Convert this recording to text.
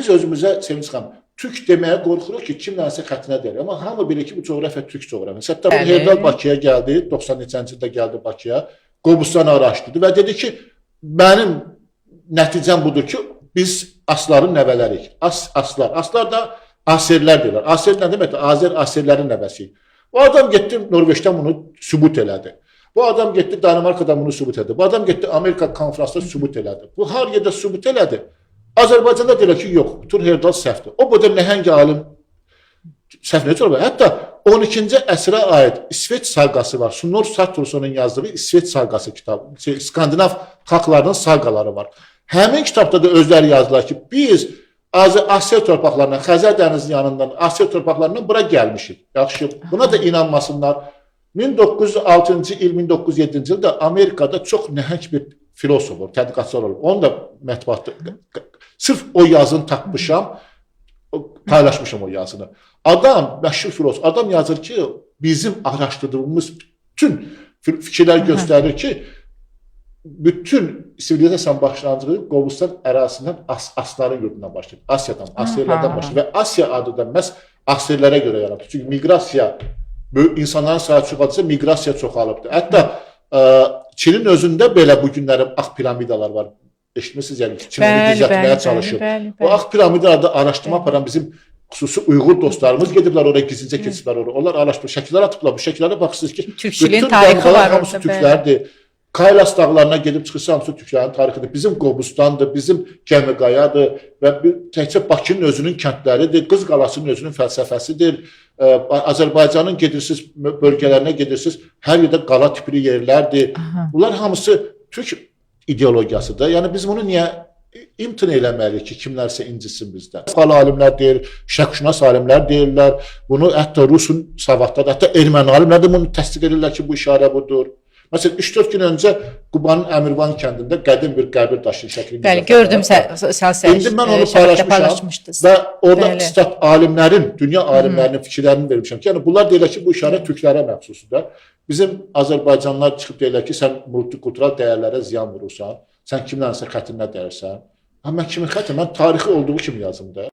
Biz özümüzə, Sevinç xanım, türk deməyə qorxuruq ki, kimlənsə xətrinə deyir. Amma hamı bilir ki, bu coğrafiya türk coğrafiyası. Hətta bu Herdal Bakıya gəldi, 90 neçənci ildə gəldi Bakıya. Qobustanı araşdırdı və dedi ki, mənim nəticəm budur ki, biz asların nəvələriyik. Aslar. Aslar da Aserlər deyirlər. Aser nə deməkdir? Azer Aserlərin nəvəsiyik. O adam getdi Norveçdən bunu sübut elədi. Bu adam getdi Danimarkadan bunu sübut elədi. Bu adam getdi Amerika konfransında sübut elədi. Bu hər yerdə sübut elədi. Azərbaycanda deyirlər ki, yox, Tur Herdal səhvdir. O boyda nəhəng alim səhv necə ola bilər? Hətta 12-ci əsrə aid İsveç saqası var. Snorri Sturlusonun yazdığı İsveç saqası kitabı, Skandinav xalqlarının saqaları var. Həmin kitabda da özləri yazdılar ki, biz Asiya torpaqlarından, Xəzər dənizinin yanından, Asiya torpaqlarından bura gəlmişik. Yaxşı, buna da inanmasınlar. 1906-cı il, 1907-ci ildə Amerikada çox nəhəng bir filosof olub, tədqiqatçılar olub. Onu da mətbuatda sırf o yazını tapmışam, paylaşmışam o yazını. Adam, məşhur filosof, adam yazır ki, bizim araşdırdığımız bütün fikirlər göstərir ki, bütün sivilizasiyanın başlanğıcı Qobustan ərazisindən Asların yurdundan başlayır. Asiyadan, Asiyerlərdən başlayır və Asiya adı da məhz Asiyerlərə görə yaranır. Çünki miqrasiya, böyük insanların sayı çoxaldısa miqrasiya çoxalıbdır. Hətta Çinin özündə belə bu günləri ağ piramidalar var. Eşitmisiniz, yəni ki, Çin onu gizlətməyə çalışır. O ağ piramidalarda araşdırma aparan bizim xüsusi Uyğur dostlarımız gediblər oraya, gizlicə keçiblər oraya. Onlar araşdırma, şəkillər atıblar. Bu şəkillərə baxırsınız ki, Türkçülüyün bütün tarixi damğalar var hamısı orada. türklərdir. Kaylas dağlarına gedib çıxırsa hamısı türklərin tarixidir. Bizim Qobustandır, bizim Gəmiqayadır və təkcə Bakının özünün kəndləridir, Qız Qalasının özünün fəlsəfəsidir. Azərbaycanın gedirsiniz, bölgələrinə gedirsiniz, hər yerdə qala tipli yerlərdir. Bunlar hamısı türk ideologiyasıdır. Yəni biz bunu niyə imtina eləməliyik ki, kimlərsə incisin bizdən? Avropalı alimlər deyir, şərqşünas alimlər deyirlər, bunu hətta Rusun savadları, hətta erməni alimlər də bunu təsdiq edirlər ki, bu işarə budur. Məsələn, 3-4 gün öncə Qubanın Əmirvan kəndində qədim bir qəbir daşının şəklini Bəli, gördüm sən İndi mən onu paylaşmışam və orada stat alimlərin, dünya alimlərinin fikirlərini vermişəm ki, yəni bunlar deyirlər ki, bu işarə türklərə məxsusdur. Bizim Azərbaycanlılar çıxıb deyirlər ki, sən multikultural dəyərlərə ziyan vurursan, sən kimlənsə xətrinə dəyirsən. Amma mən kimin xətrinə? Mən tarixi olduğu kimi yazım da.